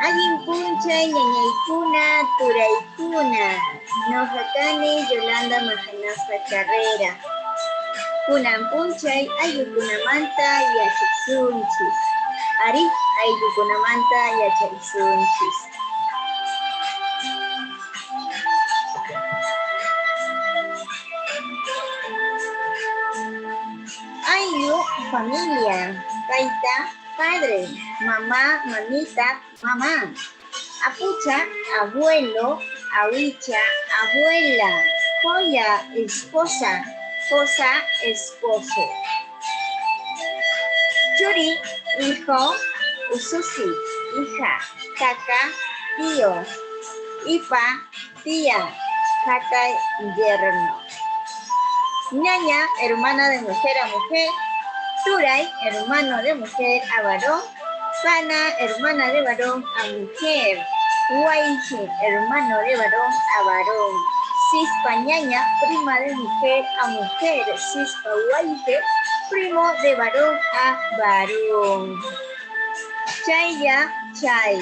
Allin p'unchay ñañaykuna, turaykuna. Noqa kani Yolanda Majanasqa Carrera. Kunan p'unchay ayllukunamanta yachasunchis. Arí, ayllukunamanta yacharisunchis. Ayllu, familia, tayta, padre, mamá, mamita, mamá. Apucha, abuelo, awicha, abuela, joya, esposa, cosa, esposo. Churi, hijo, ususi, hija, kaka, tío, ipa, tía, jatay, yerno. Ñaña, hermana de mujer a mujer, turay, hermano de mujer a varón, pana, hermana de varón a mujer, huaychi, hermano de varón a varón, sispa ñaña, prima de mujer a mujer, sispa huayje, primo de varón a varón. Chaya, chay.